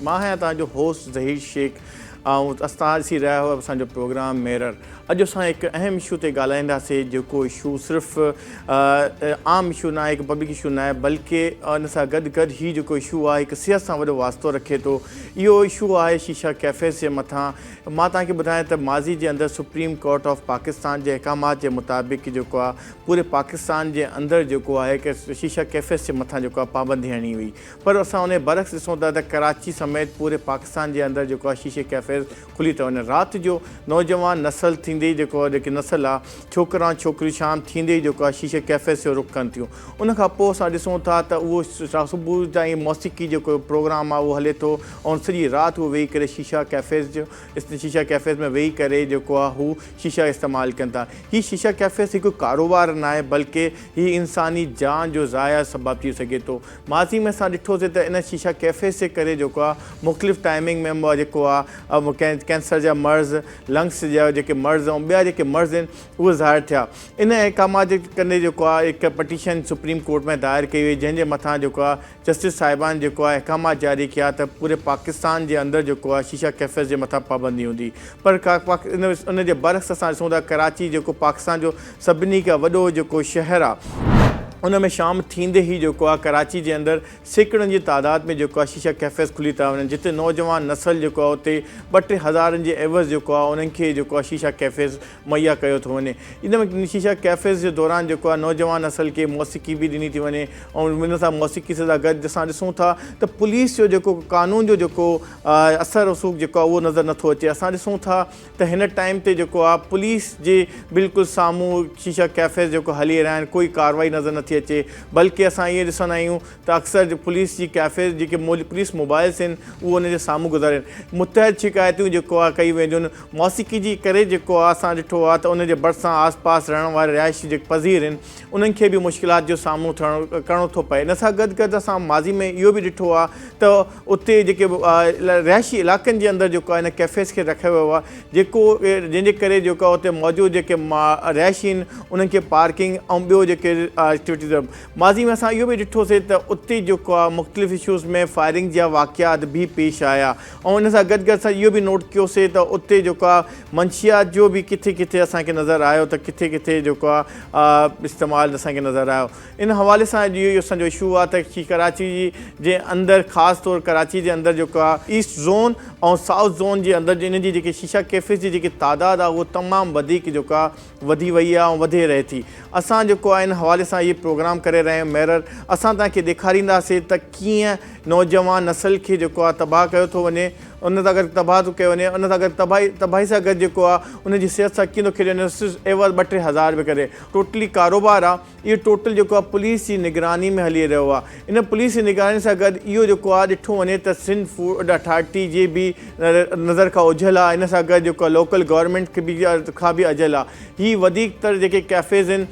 مان آهيان توهان جو هوسٽ ظهير شيخ ۽ توهان ڏسي رهيا آهيو اسان جو پروگرام ميرر. اڄ اسان هڪ اهم اشو تي ڳالهائينداسين جيڪو اشو صرف عام اشو ناهي، هڪ پبلڪ اشو ناهي بلڪه ان سان گڏ گڏ هي جيڪو اشو آهي هڪ صحت سان وڏو واسطو رکي ٿو. اهو اشو آهي شيشا ڪيفيز جي مٿان. مان توهان کي ٻڌايان ته ماضي جي اندر سپريم ڪورٽ آف پاڪستان جي احڪامات جي مطابق جيڪو آهي پوري پاڪستان جي اندر جيڪو آهي ڪه شيشا ڪيفيز جي مٿان جيڪو آهي پابندي هڻي وئي پر اسان ان جي برعڪس ڏسون ٿا ته ڪراچي سميت پوري پاڪستان جي اندر جيڪو آهي شيشي ڪيفيز کلي ٿا وڃن رات جو نوجوان نسل ٿيندي ئي جيڪو جيڪي نسل آ ڇوڪرا ۽ ڇوڪريون شام ٿيندي ئي جيڪو آ شيشي ڪيفيز جو رخ ڪن ٿيون ان کان پوء اسان ڏسون ٿا ته اهو صبح تائين موسيقي جيڪو پروگرام آ اهو هلي ٿو ۽ سڄي رات هو ويهي ڪري شيشا ڪيفيز جو شيشا ڪيفيز ۾ ويهي ڪري جيڪو آ هو شيشا استعمال ڪن ٿا هي شيشا ڪيفيز هڪ ڪاروبار ناهي بلڪه هي انساني جان جو ضايع سبب ٿي سگهي ٿو ماضي ۾ اسان ڏٺوسي ته ان شيشا ڪيفيز جي ڪري جيڪو آ مختلف ٽائمنگ ۾ جيڪو آ ڪينسر جا مرض، لنگس جا جيڪي مرض ۽ ٻيا جيڪي مرض آهن اهي ظاهر ٿيا. ان احڪامات جي ڪندي جيڪو آ هڪ پٽيشن سپريم ڪورٽ ۾ دائر ڪئي وئي جنهن جي مٿان جيڪو آ جسٽس صاحبان جيڪو آ احڪامات جاري ڪيا ته پوري پاڪستان جي اندر جيڪو آ شيشا ڪيفيز جي مٿان پابندي هوندي پر ان جي برعڪس اسان ڏسون ٿا ڪراچي جيڪو پاڪستان جو سڀني کان وڏو جيڪو شهر آ ان ۾ شام ٿيندي ئي جيڪو آ ڪراچي جي اندر سيڪڙن جي تعداد ۾ جيڪو آ شيشا ڪيفيز کلي ٿا وڃن جتي نوجوان نسل جيڪو آ اتي ٻه ٽي هزارن جي عيوض جيڪو آ انهن کي جيڪو آ شيشا ڪيفيز مهيا ڪيو ٿو وڃي ان ۾ شيشا ڪيفيز جي دوران جيڪو آ نوجوان نسل کي موسيقي به ڏني ٿي وڃي ۽ ان سان موسيقي سان گڏ اسان ڏسون ٿا ته پوليس جو جيڪو قانون جو جيڪو اثر رسوخ جيڪو آ اهو نظر نٿو اچي اسان ڏسون ٿا ته هن ٽائيم تي جيڪو آ پوليس جي بلڪل سامهون شيشا ڪيفيز جيڪو هلي رهيا آهن ڪوئي ڪارروائي نظر نٿي اچي بلڪه اسان ائين ڏسندا آهيون ته اڪثر پوليس جي ڪيفيز جيڪي پوليس موبائلس آهن اهو ان جي سامهون گذارين متحد شڪايتون جيڪو آ ڪئي وينديون آهن موسيقي جي ڪري جيڪو آ اسان ڏٺو آ ته ان جي ڀرسان آس پاس رهڻ وارا رهائشي جيڪي پذير آهن انهن کي به مشڪلات جو سامنو ٿيڻ ڪرڻو ٿو پئي. ان سان گڏ گڏ اسان ماضي ۾ اهو به ڏٺو آهي ته اتي جيڪي رهائشي علائقن جي اندر جيڪو آهي ان ڪيفيز کي رکيو ويو آهي جيڪو جنهن جي ڪري جيڪو آهي اتي موجود جيڪي رهائشي آهن انهن کي پارڪنگ ۽ ٻيو جيڪي ايڪٽيوٽيز ماضي ۾ اسان اهو به ڏٺوسي ته اتي جيڪو آهي مختلف اشوز ۾ فائرنگ جا واقعات به پيش آيا ۽ ان سان گڏ گڏ اسان اهو به نوٽ ڪيوسي ته اتي جيڪو آهي منشيات جو به ڪٿي ڪٿي اسان کي نظر آيو ته ڪٿي ڪٿي جيڪو آهي استعمال اسان کي نظر آيو ان حوالي سان اڄ اهو اسان جو اشو آهي ته ڪراچي جي اندر خاص طور ڪراچي جي اندر جيڪو آهي ايسٽ زون ۽ سائوٿ زون جي اندر ان جي جيڪي شيشا ڪيفيز جي جيڪي تعداد آهي اهو تمام وڌيڪ جيڪو آهي وڌي وئي آهي ۽ وڌي رهي ٿي اسان جيڪو آهي ان حوالي سان هي پروگرام ڪري رهيا آهيون ميرر اسان توهان کي ڏيکارينداسين ته ڪيئن نوجوان نسل کي جيڪو آهي تباهه ڪيو ٿو وڃي ان سان گڏ تباهه ٿو ڪيو وڃي ان سان گڏ تباهي تباهي سان گڏ جيڪو آ ان جي صحت سان ڪيئن ٿو کيڏيو وڃي صرف عيوض ٻه ٽي هزار روپيه ڪري ٽوٽلي ڪاروبار آ اهو ٽوٽل جيڪو آ پوليس جي نگراني ۾ هلي رهيو آ ان پوليس جي نگراني سان گڏ اهو جيڪو آ ڏٺو وڃي ته سنڌ فوڊ اٿارٽي جي به نظر کان اوجهل آ ان سان گڏ جيڪو آ لوڪل گورنمينٽ کي به کان به اجهل آ هي وڌيڪ تر جيڪي ڪيفيز آهن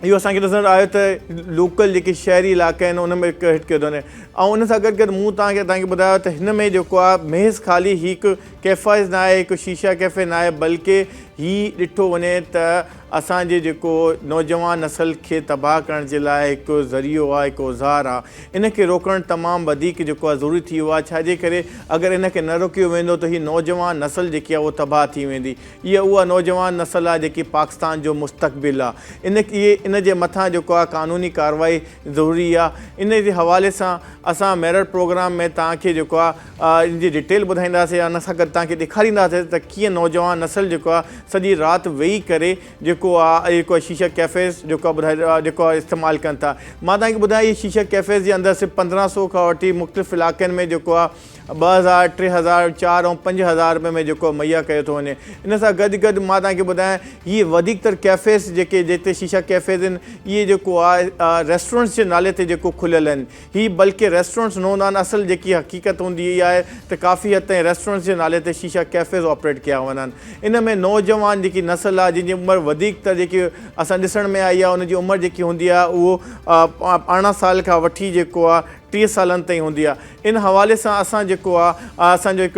اهو اسان کي ڏسڻ آيو ته لوڪل جيڪي شهري علائقا آهن ان ۾ هٽ ڪيو ٿو وڃي ۽ ان سان گڏ گڏ مون توهان کي توهان کي ٻڌايو ته هن ۾ جيڪو آهي محض خالي هي هڪ ڪيفائز نه آهي هڪ شيشا ڪيفي نه آهي بلڪه هي ڏٺو وڃي ته اسان جي جيڪو نوجوان نسل کي تباهه ڪرڻ جي لاء هڪ ذريعو آهي هڪ اوزار آهي ان کي روڪڻ تمام وڌيڪ جيڪو آهي ضروري ٿي ويو آهي ڇاجي ڪري اگر ان کي نه روڪيو ويندو ته هي نوجوان نسل جيڪي آهي اهو تباهه ٿي ويندي اها اها نوجوان نسل آهي جيڪي پاڪستان جو مستقبل آهي ان اهي ان جي مٿان جيڪو آهي قانوني ڪارروائي ضروري آهي ان جي حوالي سان اسان ميرر پروگرام ۾ توهان کي جيڪو آهي ان جي ڊيٽيل ٻڌائينداسين ان سان گڏ توهان کي ڏيکارينداسين ته ڪيئن نوجوان نسل جيڪو آهي سڄي رات ويهي ڪري جيڪو آهي جيڪو آهي شيشا ڪيفيز جيڪو آهي ٻڌائي جيڪو آهي استعمال ڪن ٿا مان توهان کي ٻڌايان اهي شيشا ڪيفيز جي اندر صرف 1500 کان وٺي مختلف علائقن ۾ جيڪو آهي 2000، 3000، چار ۽ 5000 رپين ۾ جيڪو مهيا ڪيو ٿو وڃي. ان سان گڏ گڏ مان توهان کي ٻڌايان هي وڌيڪ تر ڪيفيز جيڪي جتي شيشا ڪيفيز آهن اهي جيڪو آهي ريسٽورنٽس جي نالي تي جيڪو کليل آهن هي بلڪه ريسٽورنٽس نه هوندا آهن اصل جيڪي حقيقت هوندي اها آهي ته ڪافي حد تائين ريسٽورنٽس جي نالي تي شيشا ڪيفيز آپريٽ ڪيا وڃن ان ۾ نوجوان جيڪي نسل آهي جن جي عمر وڌيڪ تر جيڪي اسان ڏسڻ ۾ آئي آهي ان جي عمر جيڪي هوندي آهي اهو 18 سال کان وٺي جيڪو آهي 30 سالن تائين هوندي آهي ان حوالي سان اسان جيڪو آهي اسان جو هڪ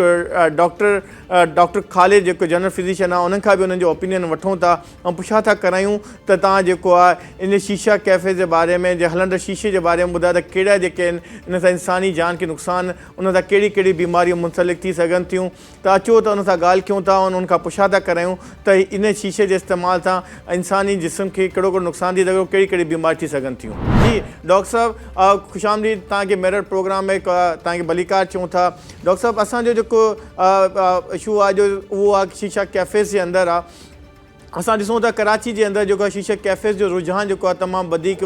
ڊاڪٽر ڊاڪٽر خالد جيڪو جنرل فزيشن آهي انهن کان به انهن جو اوپينين وٺون ٿا ۽ پڇا ٿا ڪرايون ته توهان جيڪو آهي ان شيشا ڪيفي جي باري ۾ جي هلندڙ شيشي جي باري ۾ ٻڌايو ته ڪهڙا جيڪي آهن ان سان انساني جان کي نقصان ان سان ڪهڙي ڪهڙي بيماريون منسلڪ ٿي سگهن ٿيون ته اچو ته ان سان ڳالهه ڪيون ٿا ۽ انهن کان پڇا ٿا ڪرايون ته ان شيشي جي استعمال سان انساني جسم کي ڪهڙو ڪهڙو نقصان ٿي سگهي ٿو ڪهڙي ڪهڙي بيماري ٿي سگهن ٿيون. جي ڊاڪٽر صاحب خوش آمديد توهان کي ميرر پروگرام ۾ توهان کي ڀليڪار چئون ٿا. ڊاڪٽر صاحب اسان جو جيڪو اشو آهي جو اهو آهي شيشا ڪيفيز جي اندر آهي اسان ڏسون ٿا ڪراچي جي اندر جيڪو آهي شيشا ڪيفيز جو رجحان جيڪو آهي تمام وڌيڪ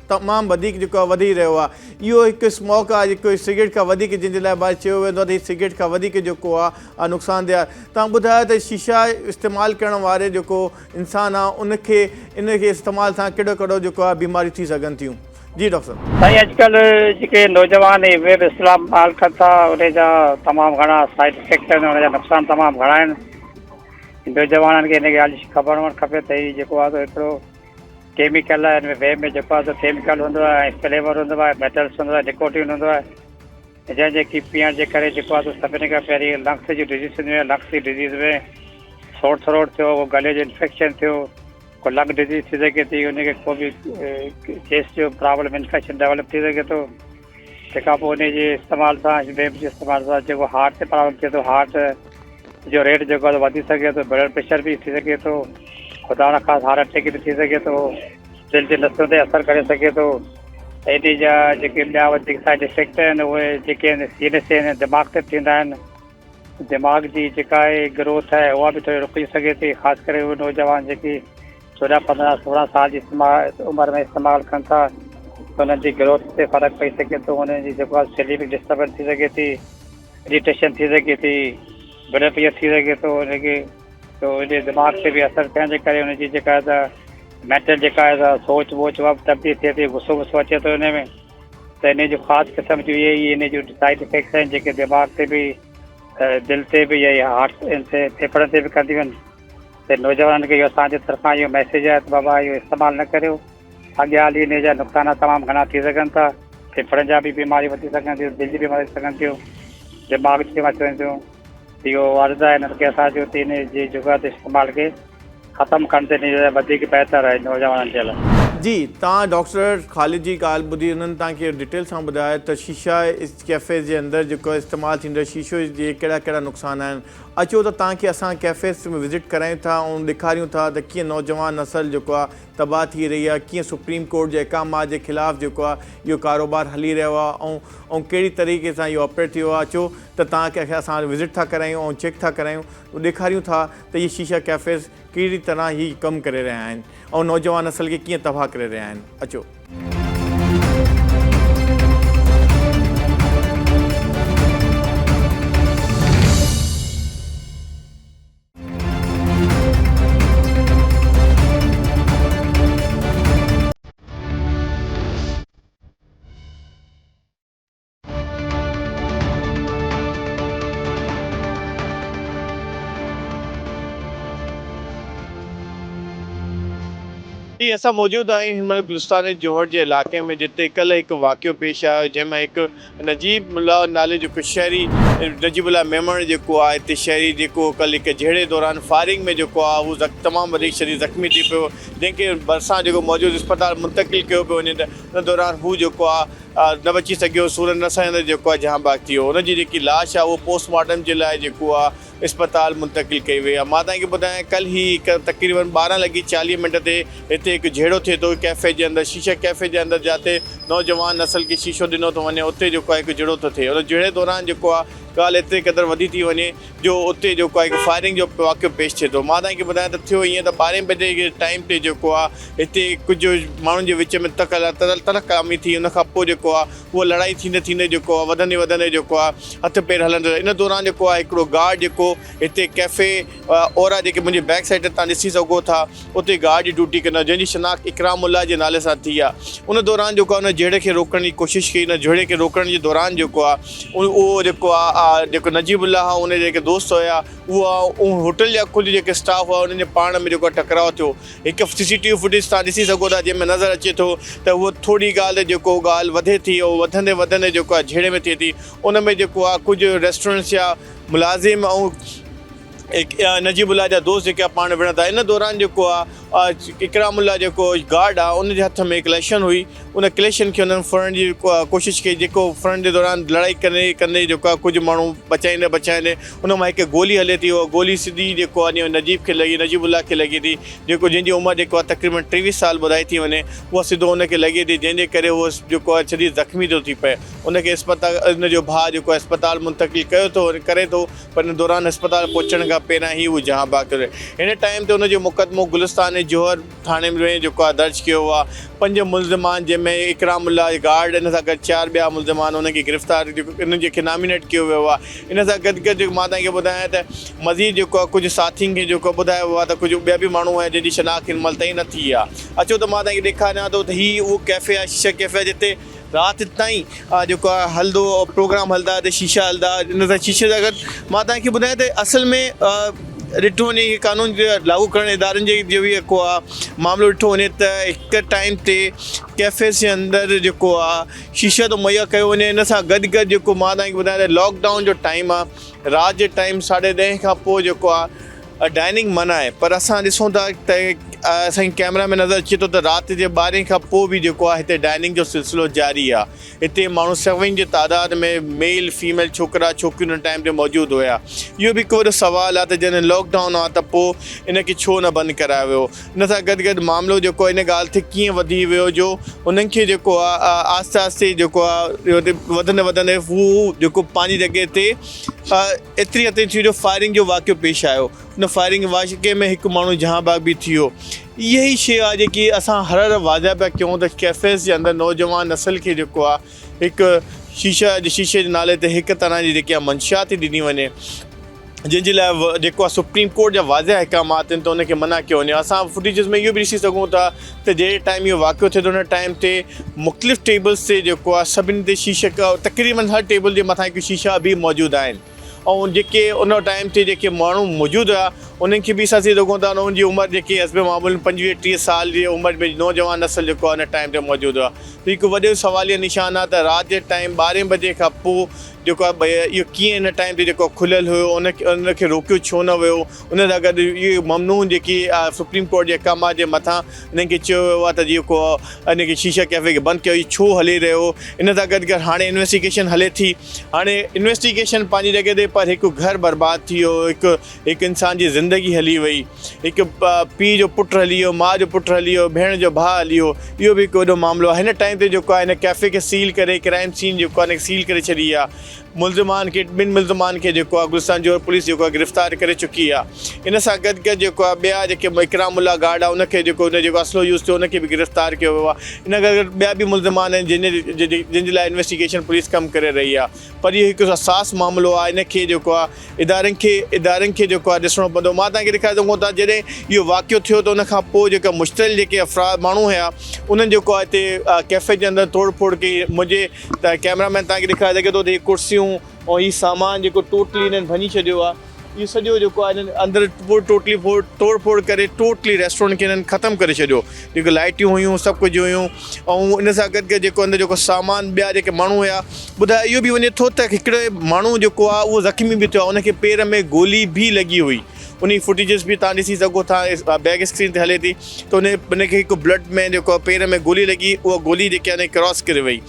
تمام وڌيڪ جيڪو آهي وڌي رهيو آهي اهو هڪ اسموڪ آهي جيڪو سگريٽ کان وڌيڪ جنهن جي لاء بار چيو ويندو آهي ته هي سگريٽ کان وڌيڪ جيڪو آهي نقصان ده آهي تان ٻڌايو ته شيشا استعمال ڪرڻ واري جيڪو انسان آهي ان کي ان کي استعمال سان ڪهڙو ڪهڙو جيڪو آهي بيماريون ٿي سگهن ٿيون جي ڊاڪٽر صاحب. سائين اڄڪلهه جيڪي نوجوان هي ويب استعمال ڪن ٿا ان جا تمام گهڻا سائيڊ افيڪٽ آهن ان جا نقصان تمام گهڻا آهن نوجوانن کي ان ڳالهه جي خبر هئڻ کپي ته هي جيڪو آهي سو هڪڙو ڪيميڪل آهي ان ۾ ويب ۾ جيڪو آهي سو ڪيميڪل هوندو آهي ۽ فليور هوندو آهي ميٽلس هوندو آهي نڪوٽين هوندو آهي جنهن جي کي پيئڻ جي ڪري جيڪو آهي سو سڀني کان پهرين لنگس جون ڊزيز ٿينديون آهن لنگس جي ڊزيز ۾ سور ٿروٽ ٿيو گلي جو انفيڪشن ٿيو ڪو لنگ ڊزيز ٿي سگهي ٿي ان کي ڪو به چيسٽ جو پرابلم انفيڪشن ڊيولپ ٿي سگهي ٿو تنهن کان پوء ان جي استعمال سان ويب جي استعمال سان جيڪو هارٽ تي پرابلم ٿئي ٿو هارٽ جو ريٽ جيڪو آهي وڌي سگهي ٿو بلڊ پريشر به ٿي سگهي ٿو خدا نه خاص هارٽ اٽيڪ به ٿي سگهي ٿو دل جي نسن تي اثر ڪري سگهي ٿو ان جا جيڪي ٻيا وڌيڪ سائيڊ افيڪٽ آهن اهي جيڪي آهن سيني سي دماغ تي به ٿيندا آهن دماغ جي جيڪا آهي گروٿ آهي اها به ٿوري رڪجي سگهي ٿي خاص ڪري اهي نوجوان جيڪي 14 15 16 سال جي استعمال عمر ۾ استعمال ڪن ٿا انهن جي گروٿ تي فرق پئي سگهي ٿو انهن جي جيڪو آهي سليپ ڊسٽربنس ٿي سگهي ٿي اريٽيشن ٿي سگهي ٿي بلڊ پريشر ٿي سگهي ٿو ان کي تو ان جي دماغ تي به اثر ٿيڻ جي ڪري ان جي جيڪا آهي ته مينٽل جيڪا آهي ته سوچ ووچ اها به تبديل ٿئي ٿي غصو وصو اچي ٿو ان ۾ ته انهي جون خاص قسم جون اهي ئي انهي جون سائيڊ افيڪٽس آهن جيڪي دماغ تي به دل تي به يا هارٽ تي ڦيڦڙن تي به ڪنديون آهن ته نوجوانن کي اهو اسان جي طرفان اهو ميسيج آهي ته بابا اهو استعمال نه ڪريو اڳيان هلي انهي جا نقصان تمام گهڻا ٿي سگهن ٿا ڦيڦڙن جا به بيماريون وڌي سگهن ٿيون دل جي بيماريون ٿي سگهن ٿيون دماغ جي بيماريون ٿي سگهن ٿيون اهو عرض آهي انهن کي اسان جو ته انهي جي جيڪو آهي استعمال کي ختم ڪن ته انهي لاء وڌيڪ بهتر آهي نوجوانن جي لاء. جي توهان ڊاڪٽر خالد جي ڳالهه ٻڌي انهن توهان کي ڊيٽيل سان ٻڌايو ته شيشا ڪيفيز جي اندر جيڪو استعمال ٿيندڙ شيشو جي ڪهڙا ڪهڙا نقصان آهن اچو ته توهان کي اسان ڪيفيز ۾ وزٽ ڪرايون ٿا ۽ ڏيکاريون ٿا ته ڪيئن نوجوان نسل جيڪو آهي تباهه ٿي رهي آهي ڪيئن سپريم ڪورٽ جي احڪامات جي خلاف جيڪو آهي اهو ڪاروبار هلي رهيو آهي ۽ ۽ ڪهڙي طريقي سان اهو آپريٽ ٿي رهيو آهي اچو ته توهان کي اسان وزٽ ٿا ڪرايون ۽ چيڪ ٿا ڪرايون ڏيکاريون ٿا ته اهي شيشا ڪيفيز ڪهڙي طرح هي ڪم ڪري رهيا آهن ۽ نوجوان نسل کي ڪيئن تباهه ڪري رهيا آهن. اچو. جي اسان موجود آهيون هن مهل گلستان جوهر جي علائقي ۾ جتي ڪلهه هڪ واقعو پيش آيو جنهن ۾ هڪ نجيب الله نالي جيڪو شهري نجيب الله ميمڻ جيڪو آهي هتي شهري جيڪو ڪلهه هڪ جهيڙي دوران فائرنگ ۾ جيڪو آهي هو تمام وڌيڪ شديد زخمي ٿي پيو جنهن کي ڀرسان جيڪو موجود اسپتال منتقل ڪيو پيو وڃي ته ان دوران هو جيڪو آهي نه بچي سگهيو، سورن نه سهندي جيڪو آهي جهان باغ ٿي ويو، ان جي جيڪي لاش آهي اهو پوسٽ مارٽم جي لاء جيڪو آهي اسپتال منتقل ڪئي وئي آهي، مان توهان کي ٻڌايان ڪلهه ئي هڪ تقريبن 12 لڳي 40 منٽ تي هتي هڪ جهيڙو ٿئي ٿو ڪيفي جي اندر شيشا ڪيفي جي اندر جاتي نوجوان نسل کي شيشو ڏنو ٿو وڃي اتي جيڪو آهي هڪ جهيڙو ٿو ٿئي ان جهيڙي دوران جيڪو آهي ڳالهه ايتري قدر وڌي ٿي وڃي جو اتي جيڪو آهي هڪ فائرنگ جو واقعو پيش ٿئي ٿو. مان توهان کي ٻڌايان ته ٿيو ائين ته ٻارهين بجي جي ٽائيم تي جيڪو آهي هتي ڪجهه ماڻهن جي وچ ۾ تلخ ڪلامي ٿي ان کان پوء جيڪو آهي اها لڙائي ٿيندي ٿيندي جيڪو آهي وڌندي وڌندي جيڪو آهي هٿ پير هلندي ان دوران جيڪو آهي هڪڙو گارڊ جيڪو هتي ڪيفي اورا جيڪي منهنجي بيڪ سائيڊ تي توهان ڏسي سگهو ٿا اتي گارڊ جي ڊيوٽي ڪندو جنهن جي شناخت اڪرام الله جي نالي سان ٿي آهي ان دوران جيڪو آهي ان جهيڙي کي روڪڻ جي ڪوشش ڪئي ان جهيڙي کي روڪڻ جي دوران جيڪو آهي اهو جيڪو آهي جيڪو نجيب الله ۽ ان جا جيڪي دوست هيا اها ان هوٽل جا ڪجهه جيڪي اسٽاف هئا انهن جي پاڻ ۾ جيڪو ٽڪراء ٿيو. هڪ سي سي ٽي وي فوٽيج تان ڏسي سگهو ٿا جنهن ۾ نظر اچي ٿو ته اهو ٿوري ڳالهه تي جيڪو ڳالهه وڌي ٿي اهو وڌندي وڌندي جيڪو آهي جهيڙي ۾ ٿئي ٿي ان ۾ جيڪو آهي ڪجهه ريسٽورنٽس جا ملازم ۽ نجيب الله جا دوست جيڪي پاڻ وڙهن ٿا ان دوران جيڪو آهي اڪرام الله جيڪو گارڊ آهي ان جي هٿ ۾ ڪليشن هئي ان ڪليشن کي انهن ڦرڻ جي ڪوشش ڪئي جيڪو ڦرڻ جي دوران لڙائي ڪندي ڪندي جيڪو آهي ڪجهه ماڻهو بچائيندي بچائيندي ان مان هڪ گولي هلي ٿي اها گولي سڌي جيڪو آهي نجيب کي لڳي نجيب الله کي لڳي ٿي جيڪو جنهن جي عمر جيڪو آهي تقريبن 23 سال ٻڌائي ٿي وڃي اها سڌو ان کي لڳي ٿي جنهن جي ڪري هو جيڪو آهي شديد زخمي ٿو ٿي پئي ان کي اسپتال ان جو ڀاء جيڪو آهي اسپتال منتقل ڪيو ٿو ڪري ٿو پر ان دوران اسپتال پهچڻ کان پهريان ئي هو جهان باغ ٿيو. هن ٽائيم تي ان جو مقدمو گلستان جوهر ٿاڻي ۾ جيڪو آهي درج ڪيو ويو آهي. پنج ملزمان جنهن ۾ اڪرام الله گارڊ ان سان گڏ چار ٻيا ملزمان انهن کي گرفتار انهن جي کي نامينيٽ ڪيو ويو آهي. ان سان گڏ گڏ مان توهان کي ٻڌايان ته مزيد جيڪو آهي ڪجهه ساٿين کي جيڪو ٻڌايو ويو آهي ته ڪجهه ٻيا به ماڻهو آهن جن جي شناخت هن مهل تائين نه ٿي آهي. اچو ته مان توهان کي ڏيکاريان ٿو ته هي اهو ڪيفي آهي شيشا ڪيفي آهي جتي رات تائين جيڪو آهي هلندو پروگرام هلندا ته شيشا هلندا ان سان شيشي سان گڏ مان توهان کي ٻڌايان ته اصل ۾ ڏٺو وڃي هي قانون لاڳو ڪرڻ ادارن جي جو به جيڪو آهي معاملو ڏٺو وڃي ته هڪ ٽائيم تي ڪيفيز جي اندر جيڪو آهي شيشا ٿو مهيا ڪيو وڃي ان سان گڏ گڏ جيڪو مان توهان کي ٻڌايان ته لاڪ ڊائون جو ٽائيم آهي رات جي ٽائيم ساڍي ڏهين کان پوء جيڪو آهي ڊائننگ منع آهي پر اسان ڏسون ٿا ته اسان کي ڪيمرا ۾ نظر اچي ٿو ته رات جي ٻارهين کان پوء به جيڪو آهي هتي ڊائننگ جو سلسلو جاري آهي هتي ماڻهو سوين جي تعداد ۾ ميل فيميل ڇوڪرا ڇوڪريون ان ٽائيم تي موجود هيا اهو به هڪ وڏو سوال آهي ته جڏهن لاڪ ڊائون آهي ته پوء ان کي ڇو نه بند ڪرايو ويو ان سان گڏ گڏ معاملو جيڪو ان ڳالهه تي ڪيئن وڌي ويو جو انهن کي جيڪو آهي آهستي آهستي جيڪو آهي وڌندي وڌندي هو جيڪو پنهنجي جڳهه تي ايتري حد تائين ٿي جو فائرنگ جو واقعو پيش آيو ان فائرنگ واقعي ۾ هڪ ماڻهو جهان باغ به ٿي ويو اها ئي شيء آهي جيڪي اسان هر هر واضح پيا ڪيون ته ڪيفيز جي اندر نوجوان نسل کي جيڪو آهي هڪ شيشا شيشي جي نالي تي هڪ طرح جي جيڪي آهي منشيات ٿي ڏني وڃي جنهن جي لاء جيڪو آهي سپريم ڪورٽ جا واضح احڪامات آهن ته ان کي منع ڪيو وڃي اسان فوٽيجز ۾ اهو به ڏسي سگهون ٿا ته جنهن ٽائيم اهو واقعو ٿئي ٿو ان ٽائيم تي مختلف ٽيبلز تي جيڪو آهي سڀني تي شيشا تقريبن هر ٽيبل جي مٿان هڪ شيشا به موجود آهن ۽ جيڪي ان ٽائيم تي جيڪي ماڻهو موجود هيا انهن کي به اسان ڏسي سگهون ٿا انهن جي عمر جيڪي حسب معمول 25 30 سال جي عمر ۾ نوجوان نسل جيڪو آهي ان ٽائيم تي موجود هيا ته هڪ وڏو سواليه نشان آهي ته رات جي ٽائيم 12 بجي کان پوء جيڪو آهي اهو ڪيئن ان ٽائيم تي جيڪو کليل هيو ان ان کي روڪيو ڇو نه ويو ان سان گڏ اهي ممنوع جيڪي سپريم ڪورٽ جي احڪامات جي مٿان انهن کي چيو ويو آهي ته جيڪو ان کي شيشا ڪيفي کي بند ڪيو هي ڇو هلي رهيو ان سان گڏ گڏ هاڻي انويسٽيگيشن هلي ٿي هاڻي انويسٽيگيشن پنهنجي جڳهه تي پر هڪ گهر برباد ٿي ويو هڪ هڪ انسان جي زندگي هلي وئي هڪ پيء جو پٽ هلي ويو ماء جو پٽ هلي ويو ڀيڻ جو ڀاء هلي ويو اهو به هڪ وڏو معاملو آهي هن ٽائيم تي جيڪو آهي هن ڪيفي کي سيل ڪري ڪرائيم سين جيڪو آهي سيل ڪري ڇڏي آهي ملزمان کي ٻن ملزمان کي جيڪو آهي گلستان جوهر پوليس جيڪو آهي گرفتار ڪري چڪي آهي ان سان گڏ گڏ جيڪو آهي ٻيا جيڪي اڪرام الله گارڊ آهي ان کي جيڪو ان جيڪو اسلحو يوز ٿيو ان کي به گرفتار ڪيو ويو آهي ان کان گڏ ٻيا به ملزمان آهن جن جن جي لاء انويسٽيگيشن پوليس ڪم ڪري رهي آهي پر اهو هڪ حساس معاملو آهي ان کي جيڪو آهي ادارن کي ادارن کي جيڪو آهي ڏسڻو پوندو مان توهان کي ڏيکاري سگهون ٿا جڏهن اهو واقعو ٿيو ته ان کان پوء جيڪا مشتعل جيڪي افراد ماڻهو هيا انهن جيڪو آهي هتي ڪيفي جي اندر توڙ ڦوڙ ڪئي منهنجي ته ڪئميرا مين توهان کي ڏيکاري سگهي ٿو ته هي ڪرسيون ۽ هي سامان جيڪو ٽوٽلي هنن ڀڃي ڇڏيو آهي اهو سڄو جيڪو آهي هنن اندر پورو ٽوٽلي ڦوڙ ٽوڙ ڦوڙ ڪري ٽوٽلي ريسٽورنٽ کي هنن ختم ڪري ڇڏيو جيڪي لائٽيون هيون سڀ ڪجهه هيون ۽ ان سان گڏ گڏ جيڪو اندر جيڪو سامان ٻيا جيڪي ماڻهو هيا ٻڌايو اهو به وڃي ٿو ته هڪڙي ماڻهو جيڪو آهي اهو زخمي به ٿيو آهي ان کي پير ۾ گولي به لڳي هئي انهي فوٽيجز به توهان ڏسي سگهو ٿا بيڪ اسڪرين تي هلي ٿي ته ان ان کي هڪ بلڊ ۾ جيڪو پير ۾ گولي لڳي اها گولي جيڪي آهي ڪراس ڪري وئي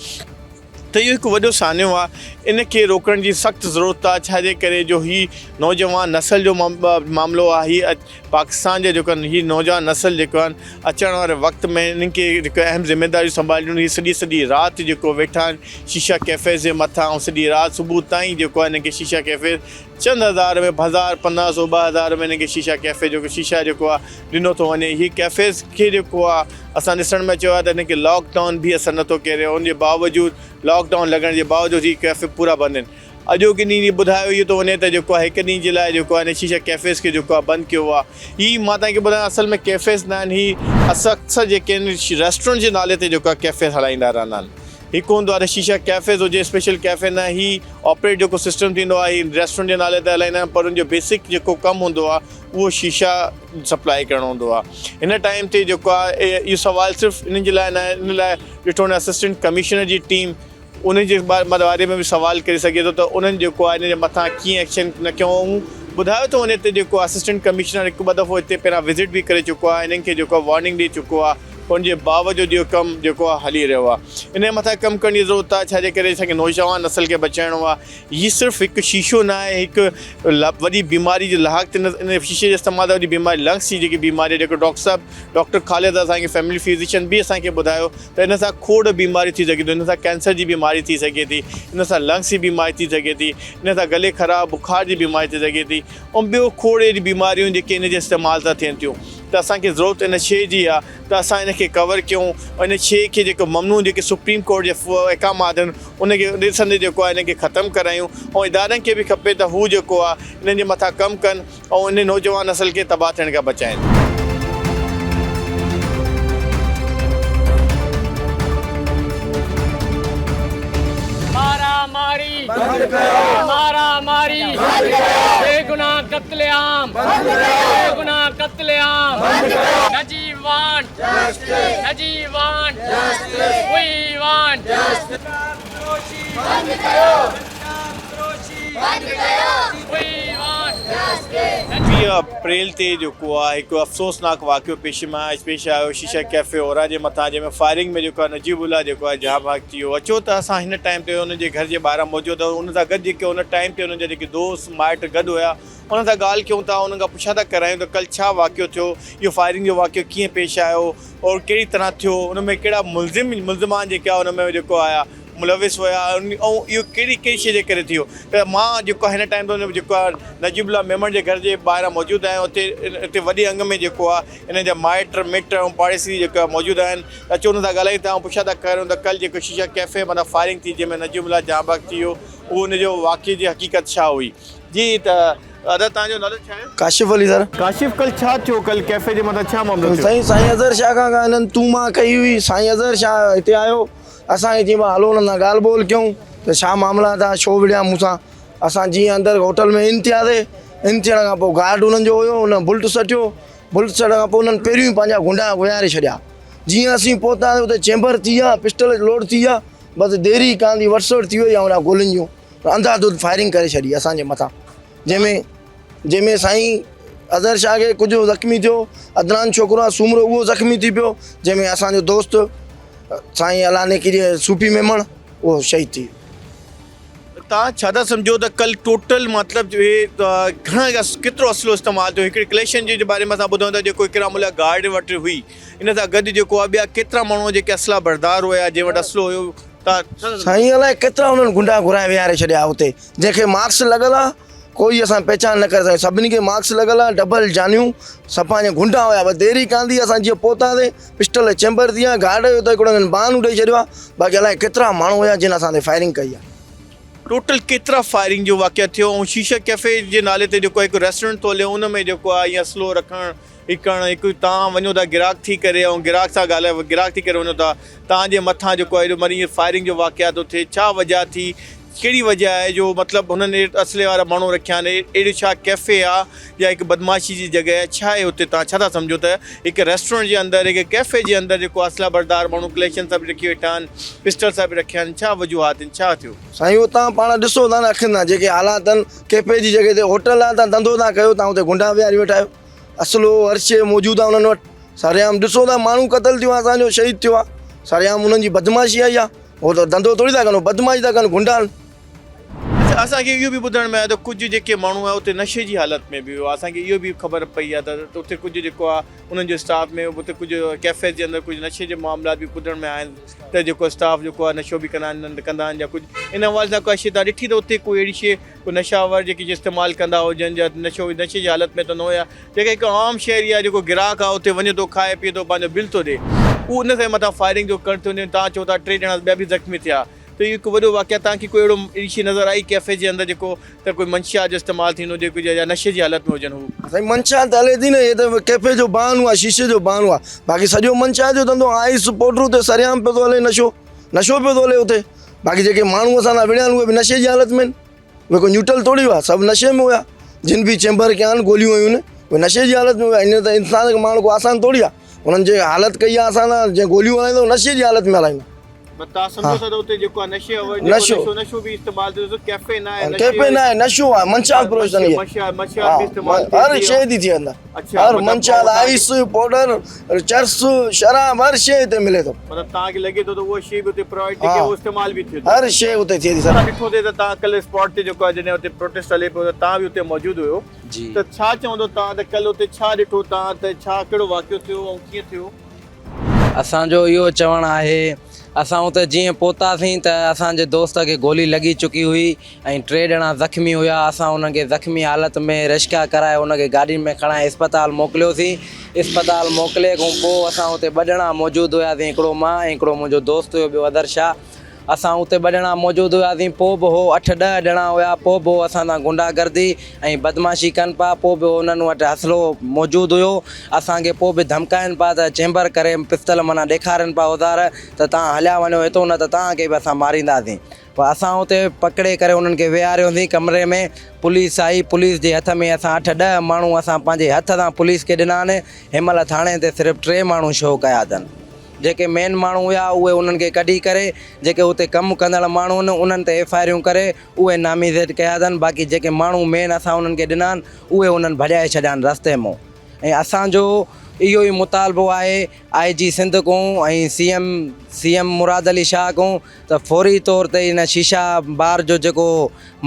ته اهو هڪ وڏو سانحو آهي ان کي روڪڻ جي سخت ضرورت آهي ڇا جي ڪري جو هي نوجوان نسل جو معاملو آهي هي پاڪستان جا جيڪو هي نوجوان نسل جيڪو آهن اچڻ واري وقت ۾ انهن کي جيڪو اهم ذميداريون سنڀالڻيون هي سڄي سڄي رات جيڪو ويٺا آهن شيشا ڪيفيز جي مٿان ۽ سڄي رات صبح تائين جيڪو آهي انهن کي شيشا ڪيفيز چند هزار ۾ هزار 15 سو 2000 ۾ هن کي شيشا ڪيفي جو شيشا جيڪو آ ڏنو ٿو وڃي هي ڪيفيز کي جيڪو آ اسان ڏسڻ ۾ اچيو آ ته هن کي لاڪ ڊائون به اثر نٿو ڪري ان جي باوجود لاڪ ڊائون لڳڻ جي باوجود هي ڪيفي پورا بند آهن اڄوڪي ڏينهن جي ٻڌايو اهو ٿو وڃي ته جيڪو آ هڪ ڏينهن جي لاء جيڪو آ هن شيشا ڪيفيز کي جيڪو آ بند ڪيو آ هي مان توهان کي ٻڌايان اصل ۾ ڪيفيز نه آهن هي اڪثر جيڪي آهن ريسٽورنٽ جي نالي تي جيڪو آ ڪيفيز هلائيندا رهندا آهن. هڪ هوندو آهي ته شيشا ڪيفيز هجي اسپيشل ڪيفي نه هي آپريٽ جيڪو سسٽم ٿيندو آهي هي ريسٽورنٽ جي نالي تي هلائيندا آهن پر ان جو بيسڪ جيڪو ڪم هوندو آهي اهو شيشا سپلائي ڪرڻو هوندو آهي هن ٽائيم تي جيڪو آهي اهو سوال صرف انهن جي لاء نه آهي ان لاء ڏٺو وڃي اسسٽنٽ ڪمشنر جي ٽيم ان جي باري ۾ به سوال ڪري سگهي ٿو ته انهن جيڪو آهي ان جي مٿان ڪيئن ايڪشن نه ڪيو ۽ ٻڌايو ٿو وڃي ته جيڪو اسسٽنٽ ڪمشنر هڪ ٻه دفعو هتي پهريان وزٽ به ڪري چڪو آهي انهن کي جيڪو آهي وارننگ ڏئي چڪو آهي ان جي باوجود اهو ڪم جيڪو آهي هلي رهيو آهي ان جي مٿان ڪم ڪرڻ جي ضرورت آهي ڇاجي ڪري اسان کي نوجوان نسل کي بچائڻو آهي هي صرف هڪ شيشو نه آهي هڪ وڏي بيماري جو لاحق ٿيندس ان شيشي جي استعمال سان وڏي بيماري لنگس جي جيڪي بيماري جيڪو ڊاڪٽر صاحب ڊاڪٽر خالد اسان کي فيملي فزيشن به اسان کي ٻڌايو ته ان سان کوڙ بيماريون ٿي سگهي ٿيون ان سان ڪينسر جي بيماري ٿي سگهي ٿي ان سان لنگس جي بيماري ٿي سگهي ٿي ان سان گلي خراب بخار جي بيماري ٿي سگهي ٿي ۽ ٻيو کوڙ اهڙي بيماريون جيڪي ان جي استعمال سان ٿين ٿيون ته اسان کي ضرورت ان شيء جي آهي ته اسان ان کي ڪور ڪيون ان شيء کي جيڪو ممنوع جيڪي سپريم ڪورٽ جي احڪامات آهن ان کي ڏسندي جيڪو آهي ان کي ختم ڪرايون ۽ ادارن کي به کپي ته هو جيڪو آهي انهن جي مٿان ڪم ڪن ۽ ان نوجوان نسل کي تباهه ٿيڻ کان بچائين. مارا ماري بند ڪيو مارا ماري بند ڪيو بيگناھ قتل عام بند ڪيو بيگناھ قتل عام بند ڪيو Najeeb want justice Najeeb want justice we want justice بند ڪيو بند ڪيو وي وانٽ جسٽس. 20 اپريل تي جيڪو آهي هڪ افسوسناڪ واقعو پيش ۾ پيش آيو شيشا ڪيفي اورا جي مٿان جنهن ۾ فائرنگ ۾ جيڪو آهي نجيب الله جيڪو آهي جان بحق ٿي ويو اچو ته اسان هن ٽائيم تي ان جي گهر جي ٻاهران موجود آهيون ان سان گڏ جيڪي ان ٽائيم تي انهن جا جيڪي دوست مائٽ گڏ هيا انهن سان ڳالهه ڪيون ٿا انهن کان پڇا ٿا ڪرايون ته ڪل ڇا واقعو ٿيو اهو فائرنگ جو واقعو ڪيئن پيش آيو اور ڪهڙي طرح ٿيو ان ۾ ڪهڙا ملزم ملزمان جيڪي آهي ان ۾ جيڪو آيا ملوث هيا ۽ اهو ڪهڙي ڪهڙي شيء جي ڪري ٿيو ته مان جيڪو هن ٽائيم تي جيڪو آهي نجيب الله ميمڻ جي گهر جي ٻاهران موجود آهيان اتي اتي وڏي انگ ۾ جيڪو آهي انهن جا مائٽ مٽ ۽ پاڙيسري جيڪو آهي موجود آهن ته اچو انهن سان ڳالهايون ٿا ۽ پڇا ٿا ڪريون ته ڪل جيڪو شيشا ڪيفي مٿان فائرنگ ٿي جنهن ۾ نجيب الله جان بحق ٿي ويو اهو ان جو واقعي جي حقيقت ڇا هئي جي ته ادا تان جو نالو ڇا آهي؟ ڪاشف علي سر. ڪاشف ڪل ڇا ٿيو ڪل ڪيفي جي مٿان ڇا معاملو ٿيو؟ سائين سائين اظهر شاهه کان کان انهن تون مان ڪئي هئي سائين اظهر شاهه هتي آيو اسان کي چيائين ڀا هلو انهن سان ڳالهه ٻولهه ڪيون ته ڇا معاملا ٿا ڇو وڙهيا مون سان اسان جيئن اندر هوٽل ۾ ان ٿياسي ان ٿيڻ کان پوء گارڊ انهن جو هيو ان بلٽ سٽيو بلٽ سٽڻ کان پوء انهن پهريون ئي پنهنجا گنڊا ويهاري ڇڏيا جيئن اسين پهتاسي اتي چيمبر ٿي ويا پسٽل لوڊ ٿي ويا بس دير ئي ڪانه ٿي وٽ سٽ ٿي وئي ۽ انهن گولين جون انڌا ڌنڌ فائرنگ ڪري ڇڏي اسان جي مٿان جنهن ۾ جنهن ۾ سائين اظهر شاهه کي ڪجهه زخمي ٿيو عدنان ڇوڪرو آهي سومرو اهو زخمي ٿي پيو جنهن ۾ اسان جو دوست سائين الله نيڪي جي صوفي ميمڻ اهو شهيد ٿي ويو. توهان ڇا ٿا سمجهو ته ڪل ٽوٽل مطلب اهي گهڻا ڪيترو اسلحو استعمال ٿيو هڪڙي ڪليشن جي باري ۾ اسان ٻڌون ٿا جيڪو اڪرام الله گارڊ وٽ هئي ان سان گڏ جيڪو آهي ٻيا ڪيترا ماڻهو جيڪي اسلحه بردار هيا جنهن وٽ اسلحو هيو سائين الائي ڪيترا انهن گنڊا گهرائي ويهاري ڇڏيا اتي جنهن کي ماسڪ لڳل آ ڪوئي اسان پهچان نه ڪري سگهيا سڀني کي ماسڪ لڳل آ ڊبل جانيون صفا ائين گنڊا هيا بس دير ئي ڪانه ٿي اسان جيئن پهتاسين پسٽل چيمبر ٿي ويا گارڊ جو ته هڪڙو انهن بهانو ڏئي ڇڏيو آ باقي الائي ڪيترا ماڻهو هيا جن اسان تي فائرنگ ڪئي آ. ٽوٽل ڪيترا فائرنگ جو واقعا ٿيو ۽ شيشا ڪيفي جي نالي تي جيڪو هڪ ريسٽورنٽ ٿو هلي ان ۾ جيڪو آ ائين اسلحو رکڻ هي ڪرڻ هڪ توهان وڃو ٿا گراهڪ ٿي ڪري ۽ گراهڪ سان ڳالهائي گراهڪ ٿي ڪري وڃو ٿا توهان جي مٿان جيڪو آهي ايڏو مري فائرنگ جو واقعا ٿو ٿئي ڇا وجه ٿي ڪهڙي وجه آهي جو مطلب هنن اصلي وارا ماڻهو رکيا آهن اهڙي ڇا ڪيفي آ يا هڪ بدمعاشي جي جڳهه آهي ڇا آهي اتي توهان ڇا ٿا سمجهو ته هڪ ريسٽورنٽ جي اندر هڪ ڪيفي جي اندر جيڪو اصلحه بردار ماڻهو ڪليشن سان به رکي ويٺا آهن پسٽل سان به رکيا آهن ڇا وجوهات آهن ڇا ٿيو. سائين اهو توهان پاڻ ڏسو ٿا نه اکين سان جيڪي حالات آهن ڪيفي جي جڳهه تي هوٽل آهي توهان ڌنڌو ٿا ڪيو توهان اتي گنڊا ويهاري ويٺا آهيو اسلحو هر شيء موجود آهي انهن وٽ سرعام ڏسو ٿا ماڻهو قتل ٿيو آهي اسان جو شهيد ٿيو آهي سرعام انهن جي بدمعاشي آهي اها هو ته ڌنڌو ٿوري ٿا ڪن هو بدمعاشي ٿا ڪن گنڊا آهن. اڇا اسان کي اهو به ٻڌڻ ۾ آيو ته ڪجهه جيڪي ماڻهو آهي اتي نشي جي حالت ۾ به هئا اسان کي اهو به خبر پئي آهي ته اتي ڪجهه جيڪو آهي انهن جو اسٽاف ۾ اتي ڪجهه ڪيفيز جي اندر ڪجهه نشي جي معاملات به ٻڌڻ ۾ آيا آهن ته جيڪو اسٽاف جيڪو آهي نشو به ڪندا آهن ڪندا آهن يا ڪجهه ان حوالي سان ڪا شيء توهان ڏٺي ته اتي ڪوئي اهڙي شيء ڪو نشه آور جيڪي استعمال ڪندا هجن يا نشو نشي جي حالت ۾ ته نه هيا جيڪي هڪ عام شهري آهي جيڪو گراهڪ آهي اتي وڃي ٿو کائي پيئي ٿو پنهنجو بل ٿو ڏي اهو ان کي مٿان فائرنگ جو ڪرڻ ٿيو وڃي توهان چئو ٿا ٽي ڄڻا ٻيا به زخمي ٿيا ته اهو هڪ وڏو واقعو توهان کي ڪو اهڙو اهڙي شي نظر آئي ڪيفي جي اندر جيڪو ته ڪوئي منشيات جو استعمال ٿيندو هجي ڪجهه يا نشي جي حالت ۾ هجن هو. سائين منشيات ته هلي ٿي نه هي ته ڪيفي جو بهانو آهي شيشي جو بهانو آهي باقي سڄو منشيات جو ڌنڌو آئس پوڊرو تي سرعام پيو ٿو هلي نشو. نشو پيو ٿو هلي اتي باقي جيڪي ماڻهو اسان سان وڙهيا آهن اهي به نشي جي حالت ۾ آهن اهي ڪو نيوٽرل ٿوري هئا سڀ نشي ۾ هيا جن به چيمبر ڪيا آهن گوليون هيون اهي نشي جي حالت ۾ هيا ان ته انسان کي مارڻ ڪو آسان ٿوري آهي انهن جي حالت ڪئي آهي اسان سان جنهن گوليون هلائيندو نشي جي حالت ۾ هلائيندو پر تان سمجهو ٿا ته اتي جيڪو آهي نشي نشو نشو به استعمال ٿئي ٿو ڪيفين آهي ڪيفين آهي نشو آهي منشيات فروش اٿن اهي هر شيء ٿي ٿئي اندر هر منشيات آئس پوڊر چرس شراب هر شيء هتي ملي ٿو مطلب توهان کي لڳي ٿو ته اها شيء به اتي پرووائيڊ ٿي ڪي اهو استعمال به ٿئي ٿو. هر شيء اتي ٿئي ٿي سر. اسان ڏٺو ٿي ته توهان ڪلهه اسپاٽ تي جيڪو آهي جڏهن اتي پروٽيسٽ هلي پيو ته توهان به اتي موجود هيو جي. ته ڇا چوندو توهان ته ڪلهه اتي ڇا ڏٺو توهان ته ڇا ڪهڙو واقعو ٿيو ۽ ڪيئن ٿيو؟ اسان جو اهو چوڻ آهي اسان اتي جيئن پهتاسين ته اسان جي دوست کي گولي لڳي چڪي هئي ۽ ٽي ڄڻا زخمي هيا، اسان انهن کي زخمي حالت ۾ رشڪا ڪرائي ان کي گاڏين ۾ کڻائي اسپتال موڪليوسين، اسپتال موڪلي کان پوء اسان اتي ٻه ڄڻا موجود هياسين هڪڙو مان ۽ هڪڙو منهنجو دوست هيو ٻيو اظهر شاهه، اسان اتي ٻه ڄڻا موجود هياسين پوء به هو اٺ ڏهه ڄڻا هيا پوء به هو اسان سان غنڊا گردي ۽ بدمعاشي ڪن پيا پوء به انهن وٽ اسلحو موجود هيو اسان کي پوء به ڌمڪائن پيا ته چيمبر ڪري پستل معنيٰ ڏيکارين پيا اوزار ته توهان هليا وڃو هتو نه ته توهان کي به اسان مارينداسين. پوء اسان اتي پڪڙي ڪري انهن کي ويهاريوسين ڪمري ۾ پوليس آئي پوليس جي هٿ ۾ اسان اٺ ڏهه ماڻهو اسان پنهنجي هٿ سان پوليس کي ڏنا آهن هن مهل ٿاڻي تي صرف ٽي ماڻهو شو ڪيا اٿن جيڪي مين ماڻهو هيا اهي انهن کي ڪڍي ڪري جيڪي اتي ڪم ڪندڙ ماڻهو آهن انهن تي ايف I آريون ڪري اهي نامزد ڪيا اٿن باقي جيڪي ماڻهو مين اسان انهن کي ڏنا آهن اهي انهن ڀڄائي ڇڏيا آهن رستي مون ۽ اسان جو اهو ئي مطالبو آهي آء جي سنڌ کون ۽ C M C M Murad Ali Shah کون ته فوري طور تي ان شيشا بار جو جيڪو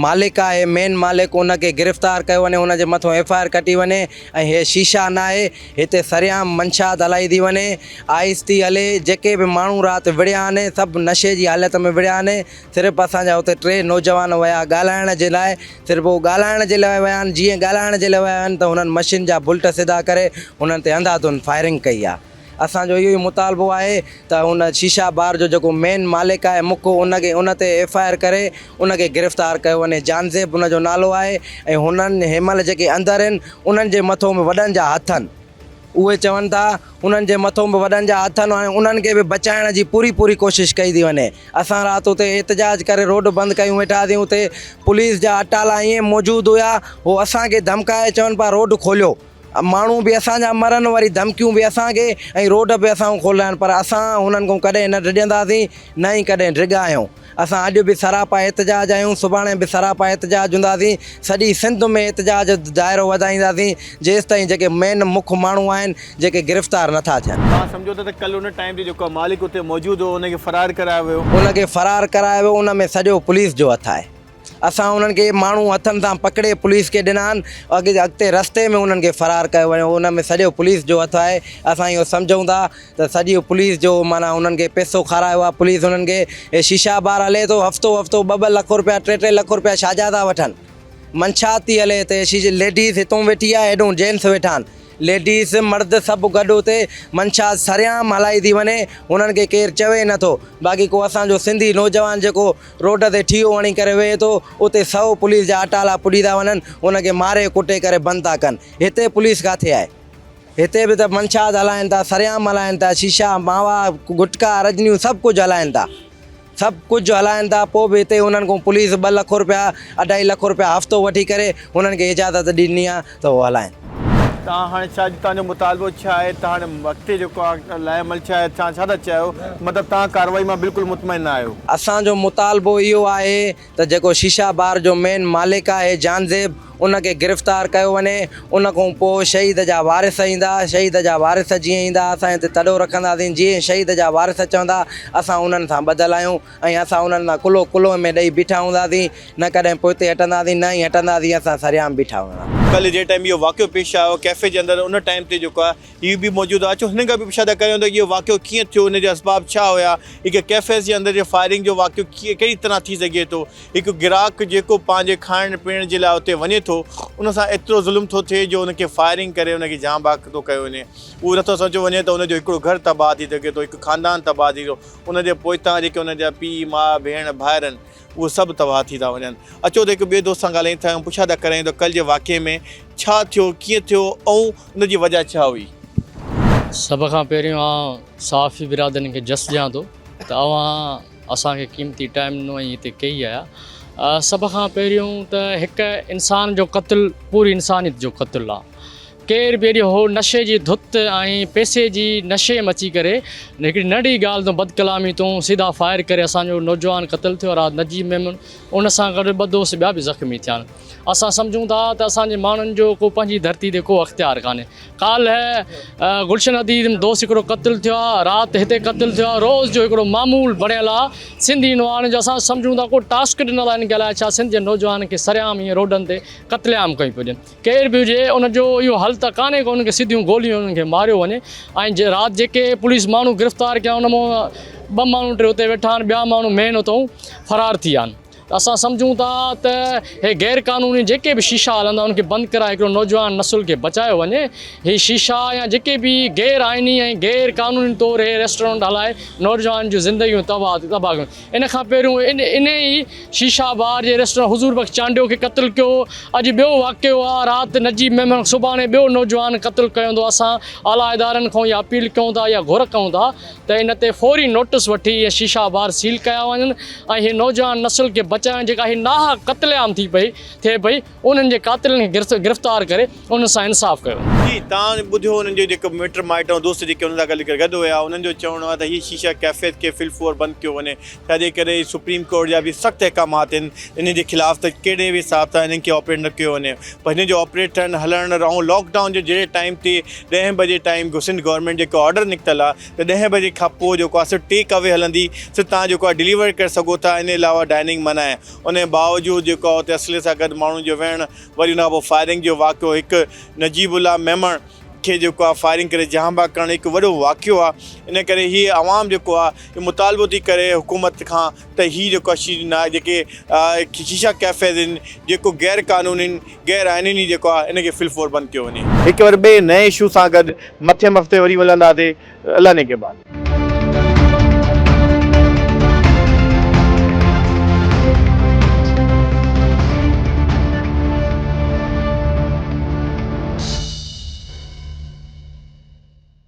مالڪ آهي مين مالڪ ان کي گرفتار ڪيو وڃي ان جي مٿو ايف I R ڪٽي وڃي ۽ هي شيشا ناهي هتي سرعام منشيات هلائي ٿي وڃي آهستي هلي جيڪي به ماڻهو رات وڙهيا آهن سڀ نشي جي حالت ۾ وڙهيا آهن صرف اسان جا اتي ٽي نوجوان ويا ڳالهائڻ جي لاء صرف هو ڳالهائڻ جي لاء ويا آهن، جيئن ڳالهائڻ جي لاء ويا آهن ته هنن مشين جا بلٽ سڌا ڪري هنن تي انڌا ڌنڌ فائرنگ ڪئي آهي. اسان جو اهو ئي مطالبو آهي ته ان شيشا بار جو جيڪو مين مالڪ آهي مک ان کي ان تي ايف I R ڪري ان کي گرفتار ڪيو وڃي جانزيب ان جو نالو آهي ۽ هنن هنمهل جيڪي اندر آهن انهن جي مٿو به وڏن جا هٿ آهن. اهي چون ٿا انهن جي مٿو به وڏن جا هٿ آهن ۽ انهن کي به بچائڻ جي پوري پوري ڪوشش ڪئي ٿي وڃي. اسان رات اتي احتجاج ڪري روڊ بند ڪيون ويٺاسين اتي پوليس جا اٽالا ائين موجود هيا هو اسان کي ڌمڪائي چون پيا روڊ کوليو ماڻهو به اسان جا مرن وري ڌمڪيون به اسان کي ۽ روڊ به اسان کان کولرائن پر اسان هنن کان ڪڏهن نه ڊڄنداسين نه ئي ڪڏهن ڊڳا آهيون اسان اڄ به سراپا احتجاج آهيون سڀاڻي به سراپا احتجاج هونداسين سڄي سنڌ ۾ احتجاج جو دائرو وڌائينداسين جيستائين جيڪي مين مک ماڻهو آهن جيڪي گرفتار نٿا ٿين. توهان سمجهو ٿا ته ڪلهه ان ٽائيم تي جيڪو مالڪ اتي موجود هو ان کي فرار ڪرايو ويو. ان کي فرار ڪرايو ويو ان ۾ سڄو پوليس جو هٿ آهي. اسان انهن کي ماڻهو هٿن سان پڪڙي پوليس کي ڏنا آهن اڳتي رستي ۾ انهن کي فرار ڪيو ويو ان ۾ سڄو پوليس جو هٿ آهي اسان اهو سمجهون ٿا ته سڄي پوليس جو معنيٰ انهن کي پئسو کارايو آهي پوليس انهن کي هي شيشا بار هلي ٿو هفتو هفتو ٻه ٻه لک روپيا ٽي ٽي لک روپيا ڇا جا ٿا وٺن منشا ٿي هلي هتي شيشي ليڊيز هتون ويٺي آهي هيڏون جينٽس ويٺا آهن ليڊيز مرد سڀ گڏ اتي منشا سرعام هلائي ٿي وڃي هنن کي ڪير چوي نٿو باقي ڪو اسان جو سنڌي نوجوان جيڪو روڊ تي ٺيهو هڻي ڪري ويهي ٿو اتي سئو پوليس جا اٽالا پڄي ٿا وڃن ان کي ماري ڪٽي ڪري بند ٿا ڪن هتي پوليس ڪاٿي آهي هتي به ته منشاد هلائن ٿا سرعام هلائن ٿا شيشا ماوا گٽڪا رجنيون سڀ ڪجهه هلائن ٿا سڀ ڪجهه هلائن ٿا پوء به هتي انهن کان پوليس ٻه لک روپيا اڍائي لک روپيا هفتو وٺي ڪري انهن کي اجازت ڏني آهي ته هو هلائن. توهان هاڻي ڇا توهان جو مطالبو ڇا آهي ته هاڻي اڳتي جيڪو آهي لاء عمل ڇا آهي توهان ڇا ٿا چاهيو مطلب توهان ڪارروائي مان بلڪل مطمئن نه آهيو. اسان جو مطالبو اهو آهي ته جيڪو شيشا بار جو مين مالڪ آهي جانزيب ان کي گرفتار ڪيو وڃي ان کان پوء شهيد جا وارث ايندا شهيد جا وارث جيئن ايندا اسان هتي تڏو رکنداسين جيئن شهيد جا وارث چوندا اسان انهن سان ٻڌل آهيون ۽ اسان انهن سان ڪلهو ڪلهو ۾ ڏئي بيٺا هونداسين نه ڪڏهن پوئتي هٽنداسين نه ئي هٽنداسين اسان سرعام بيٺا هونداسين. ڪلهه جنهن ٽائيم اهو واقعو پيش آيو ڪيفي جي اندر ان ٽائيم تي جيڪو آهي هي به موجود آهي اچو هن کان به پڇا ٿا ڪريون ته اهو واقعو ڪيئن ٿيو ان جا اسباب ڇا هيا هڪ ڪيفيز جي اندر جي فائرنگ جو واقعو ڪيئن ڪهڙي طرح ٿي سگهي ٿو هڪ گراهڪ جيڪو پنهنجي کائڻ پيئڻ جي لاء اتي وڃي ٿو ان سان ايترو ظلم ٿو ٿئي جو ان کي فائرنگ ڪري ان کي جان بحق ٿو ڪيو وڃي اهو نٿو سمجهيو وڃي ته ان جو هڪڙو گهر تباهه ٿي سگهي ٿو هڪ خاندان تباهه ٿي ٿو ان جي پوئتان جيڪي ان جا پيء ماء ڀيڻ ڀائر آهن اهي سڀ تباهه ٿي ٿا وڃن. اچو ته هڪ ٻئي دوست سان ڳالهايون ٿا ۽ پڇا ٿا ڪريون ته ڪل جي واقعي ۾ ڇا ٿيو، ڪيئن ٿيو ۽ ان جي وجهه ڇا هئي؟ سڀ کان پهريون آئون صحافي برادرين کي جس ڏيان ٿو ته اوهان اسان کي قيمتي ٽائيم ڏنو ۽ هتي ڪهي آيا. سڀ کان پهريون ته هڪ انسان جو قتل پوري انسانيت جو قتل آ. ڪير به اهڙي هو نشي جي ڌت ۽ پئسي جي نشي م اچي ڪري هڪڙي ننڍي ڳالهه تون بدڪلامي تون سيڌا فائر ڪري اسان جو نوجوان قتل ٿيو رات نجيب ميمڻ ان سان گڏ ٻه دوست ٻيا به زخمي ٿيا آهن. اسان سمجهون ٿا ته اسان جي ماڻهن جو ڪو پنهنجي ڌرتي تي ڪو اختيار ڪانهي. ڪالهه گلشن حديد ۾ دوست هڪڙو قتل ٿيو آهي، رات هتي قتل ٿيو آهي، روز جو هڪڙو معمول بڻيل آهي سنڌي نوجوانن جو. اسان سمجهون ٿا ڪو ٽاسڪ ڏنل آهي هن کي الائي ڇا سنڌ جي نوجوانن کي سرعام ائين روڊن تي قتل عام ڪيو پيو وڃي. ڪير به هجي ان جو اهو حل ته ڪانهي ڪو انهن کي سڌيون گوليون انهن کي ماريو وڃي ۽ رات جيڪي پوليس ماڻهو گرفتار ڪيا ان مان ٻه ماڻهو ٽي اتي ويٺا آهن ٻيا ماڻهو مين اتو فرار ٿي ويا آهن. ته اسان سمجهون ٿا ته هي غير قانوني جيڪي به شيشا هلندا ان کي بند ڪرائي هڪڙو نوجوان نسل کي بچايو وڃي هي شيشا يا جيڪي به غير آئيني ۽ غير قانوني طور هي ريسٽورنٽ هلائي نوجوان جون زندگيون تباهه تباهه ڪيون ان کان پهريون ان ان ئي شيشا بار جي ريسٽورنٽ حضور بخش چانڊيو کي قتل ڪيو اڄ ٻيو واقعو آ رات نجيب ميمڻ سڀاڻي ٻيو نوجوان قتل ڪيو ويندو اسان اعليٰ ادارن کان اها اپيل ڪيون ٿا يا گهر ڪيون ٿا ته ان تي فوري نوٽس وٺي اهي شيشا بار سيل ڪيا وڃن ۽ هي نوجوان نسل کي بچائڻ جيڪا هي ناحق قتل عام ٿي پئي ٿئي پئي انهن جي قاتلن کي گرفتار ڪري انهن سان انصاف ڪيو وڃي. جي توهان ٻڌيو انهن جو جيڪو مٽ مائٽ ۽ دوست جيڪي انهن سان گڏ گڏ هيا انهن جو چوڻ هو ته هي شيشا ڪيفيت کي في الفور بند ڪيو وڃي ڇا جي ڪري سپريم ڪورٽ جا به سخت احڪامات آهن انهن جي خلاف ته ڪهڙي به حساب سان انهن کي آپريٽ نه ڪيو وڃي پر هن جو آپريٽ ٿيڻ هلڻ ۽ لاڪ ڊائون جو جهڙي ٽائيم تي ڏهين بجي ٽائيم سنڌ گورنمينٽ جيڪو آرڊر نڪتل آهي ته ڏهين بجي کان پوء جيڪو آهي صرف ٽيڪ اوي هلندي صرف توهان جيڪو آهي ڊليور ڪري سگهو ٿا ان علاوه ڊائننگ منع آهي ان جي باوجود جيڪو آهي اتي اصلي سان گڏ ماڻهن جو ويهڻ وري ان کان پوء فائرنگ جو واقعو هڪ نجيب الله ميمڻ کي جيڪو آهي فائرنگ ڪري جهان باغ ڪرڻ هڪ وڏو واقعو آهي ان ڪري هي عوام جيڪو آهي مطالبو ٿي ڪري حڪومت کان ته هي جيڪو آهي جيڪي شيشا ڪيفيز آهن جيڪو غير قانوني غير آئيني جيڪو آهي ان کي في الفور بند ڪيو وڃي. هڪ ور ٻئي نئين اشو سان گڏ مٿين هفتي وري ملنداسي الله نگهبان.